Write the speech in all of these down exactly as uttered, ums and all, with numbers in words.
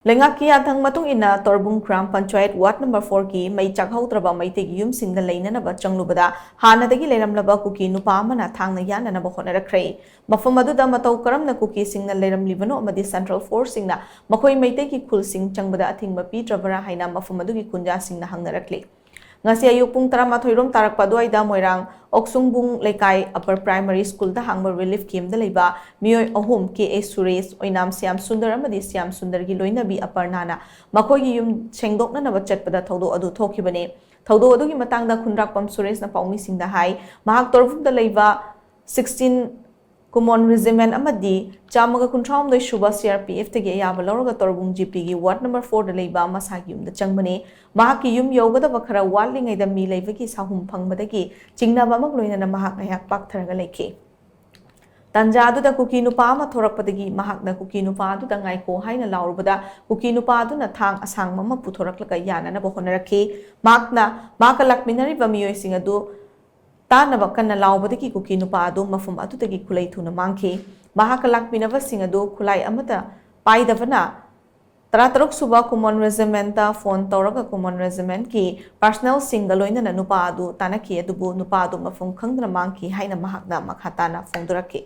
ꯂꯩꯉꯥꯛꯀꯤ ꯌꯥꯊꯪ ꯃꯇꯨꯡ ꯏꯟꯅ ꯇꯣꯔꯕꯨꯡ ꯒ꯭ꯔꯥꯝ ꯄꯟꯆꯥꯌꯠ ꯋꯥꯔꯗ ꯅꯝꯕꯔ ꯐꯣꯔꯒꯤ ꯃꯩ ꯆꯥꯛꯍꯧꯗ꯭ꯔꯕ ꯃꯩꯇꯩꯒꯤ ꯌꯨꯝꯁꯤꯡꯗ ꯂꯩꯅꯅꯕ ꯆꯪꯂꯨꯕꯗ ꯍꯥꯟꯅꯗꯒꯤ ꯂꯩꯔꯝꯂꯕ ꯀꯨꯀꯤ ꯅꯨꯄꯥ ꯑꯃꯅ ꯊꯥꯡꯅ ꯌꯥꯟꯅꯅꯕ ꯍꯣꯠꯅꯔꯛꯈ꯭ꯔꯦ꯫ ꯃꯐꯝ ꯑꯗꯨꯗ ꯃꯇꯧ ꯀꯔꯝꯅ ꯀꯨꯀꯤꯁꯤꯡꯅ ꯂꯩꯔꯝꯂꯤꯕꯅꯣ ꯑꯃꯗꯤ ꯁꯦꯟꯇ꯭ꯔꯦꯜ ꯐꯣꯔꯁꯁꯤꯡꯅ ꯃꯈꯣꯏ ꯃꯩꯇꯩꯒꯤ ꯈꯨꯜꯁꯤꯡ ꯆꯪꯕꯗ ꯑꯊꯤꯡꯕ ꯄꯤꯗ꯭ꯔꯕ꯭ꯔꯥ ꯍꯥꯏꯅ ꯃꯐꯝ ꯑꯗꯨꯒꯤ ꯈꯨꯟꯖꯥꯁꯤꯡꯅ ꯍꯪꯅꯔꯛꯂꯤ꯫ ꯉꯁꯤ ꯑꯌꯨꯛ ꯄꯨꯡ ꯇꯔꯥꯃꯥꯊꯣꯏ ꯔꯣꯝ ꯇꯥꯔꯛꯄ ꯑꯗꯨꯋꯥꯏꯗ ꯃꯣꯏꯔꯥꯡ ꯑꯣꯛꯁꯨꯡꯕꯨꯡ ꯂꯩꯀꯥꯏ ꯑꯄꯔ ꯄ꯭ꯔꯥꯏꯃꯔꯤ ꯁ꯭ꯀꯨꯜꯗ ꯍꯥꯡꯕ ꯔꯤꯂꯤꯐ ꯀꯦꯝꯞꯗ ꯂꯩꯕ ꯃꯤꯑꯣꯏ ꯑꯍꯨꯝ, ꯀꯦ ꯑꯦ ꯁꯨꯔꯦꯁ, ꯑꯣꯏꯅꯥꯝ ꯁ꯭ꯌꯥꯝ ꯁꯨꯟꯗꯔ ꯑꯃꯗꯤ ꯁ꯭ꯌꯥꯝ ꯁꯨꯟꯗꯔꯒꯤ ꯂꯣꯏꯅꯕꯤ ꯑꯄꯔꯅꯥꯅ ꯃꯈꯣꯏꯒꯤ ꯌꯨꯝ ꯁꯦꯡꯗꯣꯛꯅꯅꯕ ꯆꯠꯄꯗ ꯊꯧꯗꯣꯛ ꯑꯗꯨ ꯊꯣꯛꯈꯤꯕꯅꯤ꯫ ꯊꯧꯗꯣꯛ ꯑꯗꯨꯒꯤ ꯃꯇꯥꯡꯗ ꯈꯨꯟꯗ꯭ꯔꯥꯛꯄꯝ ꯁꯨꯔꯦꯁꯅ ꯄꯥꯎꯃꯤꯁꯤꯡꯗ ꯍꯥꯏ, ꯃꯍꯥꯛ ꯇꯣꯔꯕꯨꯡꯗ ꯂꯩꯕ ꯁꯤꯛꯁꯇꯤꯟ ꯀꯨꯃꯣꯟ ꯔꯦꯖꯤꯃꯦꯟ ꯑꯃꯗꯤ ꯆꯥꯝꯃꯒ ꯀꯨꯟꯊ꯭ꯔꯥꯍꯨꯝꯗꯣꯏ ꯁꯨꯕ ꯁꯤ ꯑꯥꯔ ꯄꯤ ꯑꯦꯐꯇꯒꯤ ꯑꯌꯥꯕ ꯂꯧꯔꯒ ꯇꯣꯔꯕꯨꯡ ꯖꯤ ꯄꯤꯒꯤ ꯋꯥꯔꯗ ꯅꯝꯕꯔ ꯐꯣꯔꯗ ꯂꯩꯕ ꯃꯁꯥꯒꯤ ꯌꯨꯝꯗ ꯆꯪꯕꯅꯤ꯫ ꯃꯍꯥꯛꯀꯤ ꯌꯨꯝ ꯌꯧꯒꯗꯕ ꯈꯔ ꯋꯥꯠꯂꯤꯉꯩꯗ ꯃꯤ ꯂꯩꯕꯒꯤ ꯁꯥꯍꯨꯝ ꯐꯪꯕꯗꯒꯤ ꯆꯤꯡꯅꯕ ꯑꯃꯒ ꯂꯣꯏꯅꯅ ꯃꯍꯥꯛ ꯉꯥꯏꯍꯥꯛ ꯄꯥꯛꯊꯔꯒ ꯂꯩꯈꯤ꯫ ꯇꯥꯟꯖꯥ ꯑꯗꯨꯗ ꯀꯨꯀꯤ ꯅꯨꯄꯥ ꯑꯃ ꯊꯣꯔꯛꯄꯗꯒꯤ ꯃꯍꯥꯛꯅ ꯀꯨꯀꯤ ꯅꯨꯄꯥ ꯑꯗꯨꯗ "ꯉꯥꯏꯈꯣ" ꯍꯥꯏꯅ ꯂꯥꯎꯔꯨꯕꯗ ꯀꯨꯀꯤ ꯅꯨꯄꯥ ꯑꯗꯨꯅ ꯊꯥꯡ ꯑꯁꯥꯡꯕ ꯑꯃ ꯄꯨꯊꯣꯔꯛꯂꯒ ꯌꯥꯅꯅꯕ ꯍꯣꯠꯅꯔꯛꯈꯤ꯫ ꯃꯍꯥꯛꯅ ꯃꯍꯥꯛꯀ ꯂꯥꯛꯃꯤꯟꯅꯔꯤꯕ ꯃꯤꯑꯣꯏꯁꯤꯡ ꯑꯗꯨ ꯇꯥꯅꯕ ꯀꯟꯅ ꯂꯥꯎꯕꯗꯒꯤ ꯀꯨꯀꯤ ꯅꯨꯄꯥ ꯑꯗꯨ ꯃꯐꯝ ꯑꯗꯨꯗꯒꯤ ꯈꯨꯠꯂꯩ ꯊꯨꯅ ꯃꯥꯡꯈꯤ꯫ ꯃꯍꯥꯛꯀ ꯂꯥꯛꯃꯤꯟꯅꯕꯁꯤꯡ ꯑꯗꯨ ꯈꯨꯠꯂꯥꯏ ꯑꯃꯠꯇ ꯄꯥꯏꯗꯕꯅ ꯇꯔꯥꯇꯔꯨꯛ ꯁꯨꯕ ꯀꯨꯃꯣꯟ ꯔꯦꯖꯤꯃꯦꯟꯇ ꯐꯣꯟ ꯇꯧꯔꯒ ꯀꯨꯃꯣꯟ ꯔꯦꯖꯤꯃꯦꯟꯠꯀꯤ ꯄꯥꯔꯁꯅꯦꯜꯁꯤꯡꯒ ꯂꯣꯏꯅꯅ ꯅꯨꯄꯥ ꯑꯗꯨ ꯇꯥꯟꯅꯈꯤ, ꯑꯗꯨꯕꯨ ꯅꯨꯄꯥ ꯑꯗꯨ ꯃꯐꯝ ꯈꯪꯗꯅ ꯃꯥꯡꯈꯤ ꯍꯥꯏꯅ ꯃꯍꯥꯛꯅ ꯃꯈꯥ ꯇꯥꯅ ꯐꯣꯡꯗꯣꯔꯛꯈꯤ꯫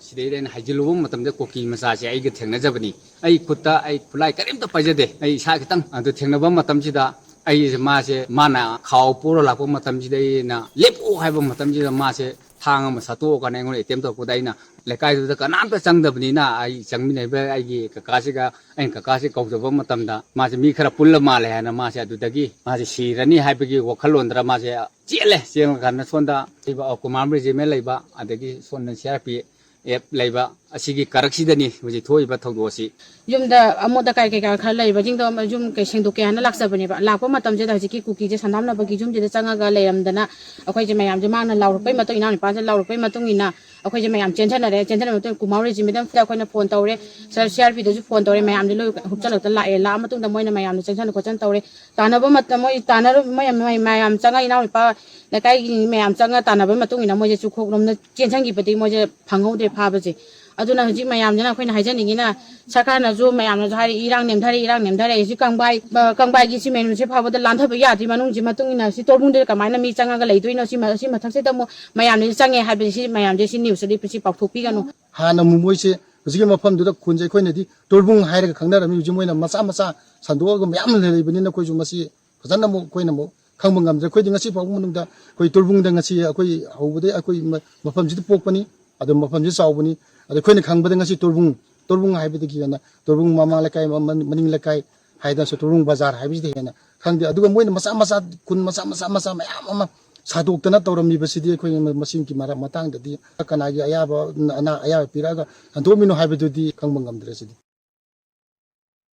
ꯁꯤꯗꯩꯗ ꯑꯩꯅ ꯍꯥꯏꯖꯤꯜꯂꯨꯕ ꯃꯇꯝꯗ ꯀꯨꯀꯤ ꯃꯆꯥꯁꯦ ꯑꯩꯒ ꯊꯦꯡꯅꯖꯕꯅꯤ꯫ ꯑꯩ ꯈꯨꯠꯇ ꯑꯩ ꯈꯨꯠꯂꯥꯏ ꯀꯔꯤꯝꯇ ꯄꯥꯏꯖꯗꯦ, ꯑꯩ ꯏꯁꯥ ꯈꯤꯇꯪ꯫ ꯑꯗꯨ ꯊꯦꯡꯅꯕ ꯃꯇꯝꯁꯤꯗ ꯑꯩꯁꯦ, ꯃꯥꯁꯦ, ꯃꯥꯅ ꯈꯥꯎ ꯄꯨꯔ ꯂꯥꯛꯄ ꯃꯇꯝꯁꯤꯗ ꯑꯩꯅ "ꯂꯦꯞꯄꯣ" ꯍꯥꯏꯕ ꯃꯇꯝꯁꯤꯗ ꯃꯥꯁꯦ ꯊꯥꯡ ꯑꯃ ꯁꯠꯇꯣꯛꯑꯀꯥꯟꯗ ꯑꯩꯉꯣꯟꯗ ꯑꯦꯇꯦꯝ ꯇꯧꯔꯛꯄꯗ, ꯑꯩꯅ ꯂꯩꯀꯥꯏꯗꯨꯗ ꯀꯅꯥꯝꯇ ꯆꯪꯗꯕꯅꯤꯅ ꯑꯩ ꯆꯪꯃꯤꯟꯅꯔꯤꯕ ꯑꯩꯒꯤ ꯀꯀꯥꯁꯤꯒ, ꯑꯩꯅ ꯀꯀꯥꯁꯤ ꯀꯧꯖꯕ ꯃꯇꯝꯗ ꯃꯥꯁꯦ ꯃꯤ ꯈꯔ ꯄꯨꯜꯂ ꯃꯥꯜꯂꯦ ꯍꯥꯏꯅ ꯃꯥꯁꯦ ꯑꯗꯨꯗꯒꯤ ꯃꯥꯁꯦ ꯁꯤꯔꯅꯤ ꯍꯥꯏꯕꯒꯤ ꯋꯥꯈꯜꯂꯣꯟꯗ ꯃꯥꯁꯦ ꯆꯦꯜꯂꯦ꯫ ꯆꯦꯜꯂꯀꯥꯟꯗ ꯁꯣꯝꯗ ꯂꯩꯕ ꯀꯨꯃꯥꯔ ꯔꯦꯖꯤꯃꯦꯟ ꯂꯩꯕ, ꯑꯗꯒꯤ ꯁꯣꯝꯗ ꯁꯤ ꯑꯥꯔ ꯄꯤ ꯑꯦꯐ ꯂꯩꯕ ꯑꯁꯤꯒꯤ ꯀꯔꯛꯁꯤꯗꯅꯤ ꯍꯧꯖꯤꯛ ꯊꯣꯛꯏꯕ ꯊꯧꯗꯣꯛ ꯑꯁꯤ꯫ ꯌꯨꯝꯗ ꯑꯃꯣꯠ ꯑꯀꯥꯏ ꯀꯩꯀꯥ ꯈꯔ ꯂꯩꯕꯁꯤꯡꯗꯣ ꯌꯨꯝ ꯀꯩ ꯁꯦꯡꯗꯣꯛꯀꯦ ꯍꯥꯏꯅ ꯂꯥꯛꯆꯕꯅꯦꯕ꯫ ꯂꯥꯛꯄ ꯃꯇꯝꯁꯤꯗ ꯍꯧꯖꯤꯛꯀꯤ ꯀꯨꯀꯤꯁꯦ ꯁꯟꯗꯥꯝꯅꯕꯒꯤ ꯌꯨꯝꯁꯤꯗ ꯆꯪꯉꯒ ꯂꯩꯔꯝꯗꯅ ꯑꯩꯈꯣꯏꯁꯦ ꯃꯌꯥꯝꯁꯦ, ꯃꯥꯅ ꯂꯥꯎꯔꯛꯄꯩ ꯃꯇꯨꯡ, ꯏꯅꯥꯎꯅꯨꯄꯥꯁꯤꯅ ꯂꯥꯎꯔꯛꯄꯩ ꯃꯇꯨꯡ ꯏꯟꯅ ꯑꯩꯈꯣꯏꯁꯦ ꯃꯌꯥꯝ ꯆꯦꯟꯊꯅꯔꯦ꯫ ꯆꯦꯟꯊꯅꯕ ꯃꯇꯨꯡ ꯀꯨꯃꯥꯔ ꯔꯦꯖꯤꯃꯦꯟꯗ ꯑꯩꯈꯣꯏꯅ ꯐꯣꯟ ꯇꯧꯔꯦ, ꯁꯥꯔ, ꯁꯤ ꯑꯥꯔ ꯄꯤꯗꯁꯨ ꯐꯣꯟ ꯇꯧꯔꯦ, ꯃꯌꯥꯝꯁꯦ ꯂꯣꯏ ꯍꯨꯞꯆꯜꯂꯛꯇ ꯂꯥꯛꯑꯦ꯫ ꯂꯥꯛꯑ ꯃꯇꯨꯡꯗ ꯃꯣꯏꯅ ꯃꯌꯥꯝꯗꯣ ꯆꯦꯟꯊꯅ ꯈꯣꯠꯆꯟ ꯇꯧꯔꯦ꯫ ꯇꯥꯟꯅꯕ ꯃꯇꯝ ꯃꯣꯏ ꯇꯥꯟꯅꯔ-, ꯃꯣꯏ ꯃꯌꯥꯝ ꯆꯪꯉ, ꯏꯅꯥꯎꯅꯨꯄꯥ ꯂꯩꯀꯥꯏꯒꯤ ꯃꯌꯥꯝ ꯆꯪꯉ ꯇꯥꯟꯅꯕꯒꯤ ꯃꯇꯨꯡ ꯏꯟꯅ ꯃꯣꯏꯁꯦ ꯆꯨꯈꯣꯛꯂꯣꯝꯗ ꯆꯦꯟꯁꯤꯟꯈꯤꯕꯗꯒꯤ ꯃꯣꯏꯁꯦ ꯐꯪꯍꯧꯗ꯭ꯔꯦ ꯐꯥꯕꯁꯦ꯫ ꯑꯗꯨꯅ ꯍꯧꯖꯤꯛ ꯃꯌꯥꯝꯁꯤꯅ ꯑꯩꯈꯣꯏꯅ ꯍꯥꯏꯖꯅꯤꯡꯉꯤꯅ, ꯁꯔꯀꯥꯔꯅꯁꯨ ꯃꯌꯥꯝꯅꯁꯨ ꯍꯥꯏꯔꯤ, "ꯏꯔꯥꯡ ꯅꯦꯝꯊꯔꯦ, ꯏꯔꯥꯡ ꯅꯦꯝꯊꯔꯦ, ꯍꯧꯖꯤꯛ ꯀꯪꯕꯥꯏ, ꯑ, ꯀꯪꯕꯥꯏꯒꯤ ꯁꯤ ꯃꯦꯟꯁꯦ ꯐꯥꯎꯕꯗ ꯂꯥꯟꯊꯕ ꯌꯥꯗ꯭ꯔꯤ ꯃꯅꯨꯡꯁꯤ ꯃꯇꯨꯡ ꯏꯟꯅ ꯁꯤ ꯇꯣꯔꯕꯨꯡꯗ ꯀꯃꯥꯏꯅ ꯃꯤ ꯆꯪꯉꯒ ꯂꯩꯗꯣꯏꯅꯣ? ꯁꯤ ꯃ-, ꯁꯤ ꯃꯊꯛꯁꯤꯗ ꯑꯃꯨꯛ ꯃꯌꯥꯝꯁꯤꯁꯨ ꯆꯪꯉꯦ ꯍꯥꯏꯕꯁꯤ, ꯁꯤ ꯃꯌꯥꯝꯁꯦ ꯁꯤ ꯅ꯭ꯌꯨꯁꯇꯗꯤ ꯁꯤ ꯄꯥꯎꯊꯣꯛꯄꯤꯒꯅꯨ"꯫ ꯍꯥꯟꯅ ꯑꯃꯨꯛ ꯃꯣꯏꯁꯦ ꯍꯧꯖꯤꯛꯀꯤ ꯃꯐꯝꯗꯨꯗ ꯈꯨꯟꯁꯦ ꯑꯩꯈꯣꯏꯅꯗꯤ ꯇꯣꯔꯕꯨꯡ ꯍꯥꯏꯔꯒ ꯈꯪꯅꯔꯝꯃꯤ꯫ ꯍꯧꯖꯤꯛ ꯃꯣꯏꯅ ꯃꯆꯥ ꯃꯆꯥ ꯁꯟꯗꯣꯛꯑꯒ ꯃꯌꯥꯝ ꯂꯩꯕꯅꯤꯅ ꯑꯩꯈꯣꯏꯁꯨ ꯃꯁꯤ ꯐꯖꯅ ꯑꯃꯨꯛ ꯑꯩꯈꯣꯏꯅ ꯑꯃꯨꯛ ꯈꯪꯕ ꯉꯝꯗ꯭ꯔꯦ꯫ ꯑꯩꯈꯣꯏꯗꯤ ꯉꯁꯤ ꯐꯥꯎꯕ ꯃꯅꯨꯡꯗ ꯑꯩꯈꯣꯏ ꯇꯣꯔꯕꯨꯡꯗ ꯉꯁꯤ ꯑꯩꯈꯣꯏ ꯍꯧꯕꯗꯩ ꯑꯩꯈꯣꯏ ꯃ-, ꯃꯐꯝꯁꯤꯗ ꯄꯣꯛꯄꯅꯤ, ꯑꯗꯨ ꯃꯐꯝꯁꯤ ꯆꯥꯎꯕꯅꯤ꯫ ꯑꯗ ꯑꯩꯈꯣꯏꯅ ꯈꯪꯕꯗ ꯉꯁꯤ ꯇꯣꯔꯕꯨꯡ, ꯇꯣꯔꯕꯨꯡ ꯍꯥꯏꯕꯗꯒꯤ ꯍꯦꯟꯅ ꯇꯣꯔꯕꯨꯡ ꯃꯃꯥꯡ ꯂꯩꯀꯥꯏ, ꯃ-, ꯃꯅꯤꯡ ꯂꯩꯀꯥꯏ ꯍꯥꯏꯗꯅꯁꯨ ꯇꯣꯔꯕꯨꯡ ꯕꯖꯥꯔ ꯍꯥꯏꯕꯁꯤꯗ ꯍꯦꯟꯅ ꯈꯪꯗꯦ꯫ ꯑꯗꯨꯒ ꯃꯣꯏꯅ ꯃꯆꯥ ꯃꯆꯥ ꯈꯨꯟ ꯃꯆꯥ ꯃꯆꯥ ꯃꯆꯥ ꯃꯌꯥꯝ ꯑꯃ ꯁꯥꯗꯣꯛꯇꯅ ꯇꯧꯔꯝꯃꯤꯕꯁꯤꯗꯤ ꯑꯩꯈꯣꯏ ꯃꯁꯤꯒꯤ ꯃꯔꯝ ꯃꯇꯥꯡꯗꯗꯤ ꯀꯅꯥꯒꯤ ꯑꯌꯥꯕ, ꯑꯅꯥ ꯑꯌꯥꯕ ꯄꯤꯔꯛꯑꯒ ꯍꯟꯗꯣꯛꯑꯝꯃꯤꯅꯣ ꯍꯥꯏꯕꯗꯨꯗꯤ ꯈꯪꯕ ꯉꯝꯗ꯭ꯔꯦ ꯁꯤꯗꯤ꯫